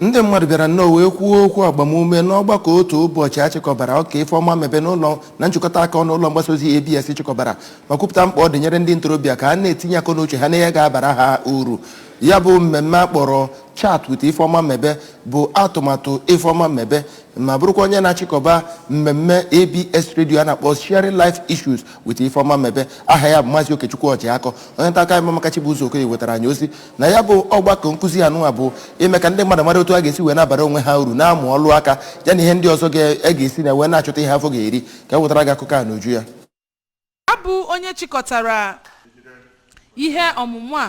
Ndị mmadụ bịara nnọọ wee kwuo okwu agbamume n'ọgbakọ otu ụbọchị achịkọbara ọka Ifeọma Mebe n'ụlọ na njikọta aka ọnụ ụlọ mgbasa ozi ABS chịkọbara, ma kwupụta mkpa ọ dị nyere ndị ntorobịa ka ha na-etinye akọ n'uche ha n'ihe ga-abara ha uru. Ya bụ mmemme a kpọrọ Chat with Ifeọma Mebe bụ atụmatụ Ifeọma Mebe, ma bụrụkwa onye na-achịkọba mmemme ABS Radio a na-akpọ Sharing Life Issues with Ifeọma Mebe. Aha ya bụ Maazị Okechukwu Ọjịakọ. Onye nta akụkọ anyị bụ Maka Chibuzo Okoye wetara anyị ozi na ya bụ ọgbakọ nkụzi anụnwa bụ ime ka ndị mmadụ mara otu a ga-esi wee na-abara onwe ha uru, na-amụ ọlụ aka ya na ihe ndị ọzọ a ga-esi na wee na-achọta ihe afọ ga-eri. Ka e wetara gị akụkọ a n'uju ya. Abụ onye chịkọtara ihe ọmụmụ a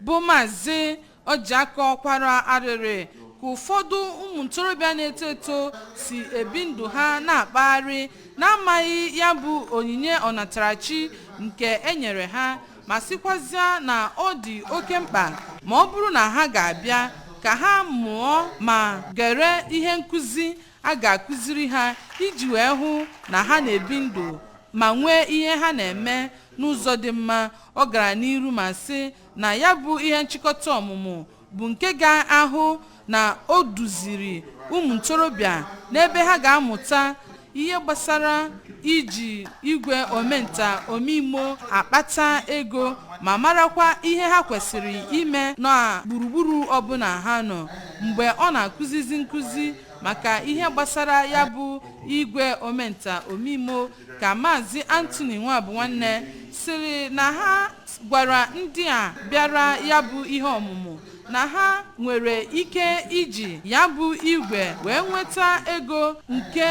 bụ Maazị Ojiakọ kwara arịrị ka ụfọdụ ụmụ ntorobịa na-eto eto si ebi ndụ ha na-akpagharị na-amaghị ya bụ onyinye ọnatarachi nke e nyere ha, ma sịkwazịa na ọ dị oke mkpa ma ọ bụrụ na ha ga-abịa ka ha mụọ ma gere ihe nkụzi a ga-akụziri ha iji wee hụ na ha na-ebi ndụ ma nwee ihe ha na-eme n'ụzọ dị mma. Ọ gara n'iru ma sị na ya bụ ihe nchịkọta ọmụmụ bụ nke ga-ahụ na o duziri ụmụ ntorobịa n'ebe ha ga-amụta ihe gbasara iji igwe omenta omimo akpata ego, ma marakwa ihe ha kwesịrị ime na gburugburu ọbụla ha nọ. Mgbe ọ na-akụzizi nkụzi maka ihe gbasara ya bụ igwe omenta omimo, ka Maazị Anthony Nwabụnwanne sịrị na ha gwara ndị a bịara ya bụ ihe ọmụmụ na ha nwere ike iji ya bụ igwe wee nweta ego nke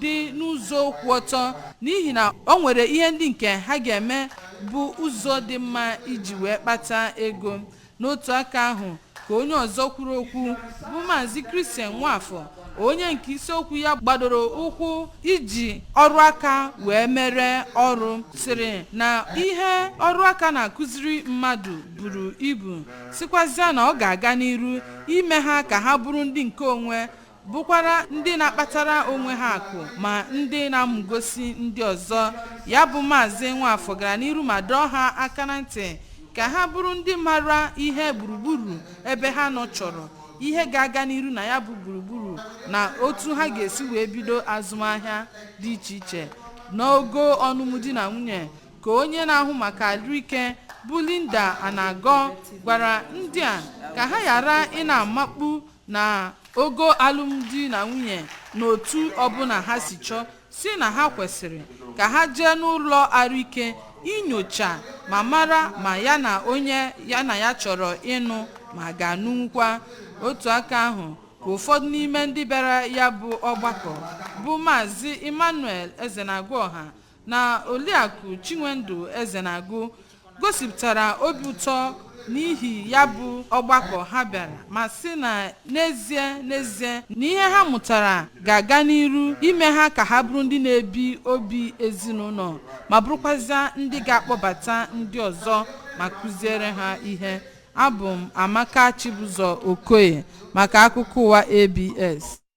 dị n'ụzọ kwụ ọtọ, n'ihi na o nwere ihe ndị nke ha ga-eme bụ ụzọ dị mma iji wee kpata ego. N'otu aka ahụ ka onye ọzọ kwuru okwu bụ Maazị Christian Nwafọ, onye nke isiokwu ya gbadoro ụkwụ iji ọrụ aka wee mere ọrụ, sịrị na ihe ọrụ aka na-akụziri mmadụ buru ibu, sịkwazịa na ọ ga-aga n'iru ime ha ka ha bụrụ ndị nke onwe, bụkwara ndị na-akpatara onwe ha akụ ma ndị na-amụgosi ndị ọzọ. Ya bụ Maazị Nwafọ gara n'iru ma dọọ ha aka na ntị ka ha bụrụ ndị mara ihe gburugburu ebe ha nọ chọrọ, ihe ga-aga n'iru na ya bụ gburugburu, na otu ha ga-esi wee bido azụmahịa dị iche iche. N'ogo ọnụmụ di na nwunye, ka onye na-ahụ maka arụike bụ Linda Anagọ gwara ndị a ka ha ghara ị na-amakpu na ogo alụmdi na nwunye n'otu ọbụla ha si chọọ, si na ha kwesịrị ka ha jee n'ụlọ arụike inyocha ma mara ma ya na onye ya na ya chọrọ ịnụ ma ga-anụnwukwa. Otu aka ahụ ka ụfọdụ n'ime ndị bịara ya bụ ọgbakọ bụ Maazị Emmanuel Ezenagụọha na Oliakụ Chinwendu Ezenagụ gosipụtara obi ụtọ n'ihi ya bụ ọgbakọ ha bịara, ma sị na n'ezie n'ezie na ihe ha mụtara ga-aga n'iru ime ha ka ha bụrụ ndị na-ebi obi ezinụlọ, ma bụrụkwazịa ndị ga-akpọbata ndị ọzọ ma kụziere ha ihe. Abụ m Amaka Chibụzọ Okoye maka akụkọ ụwa ABS.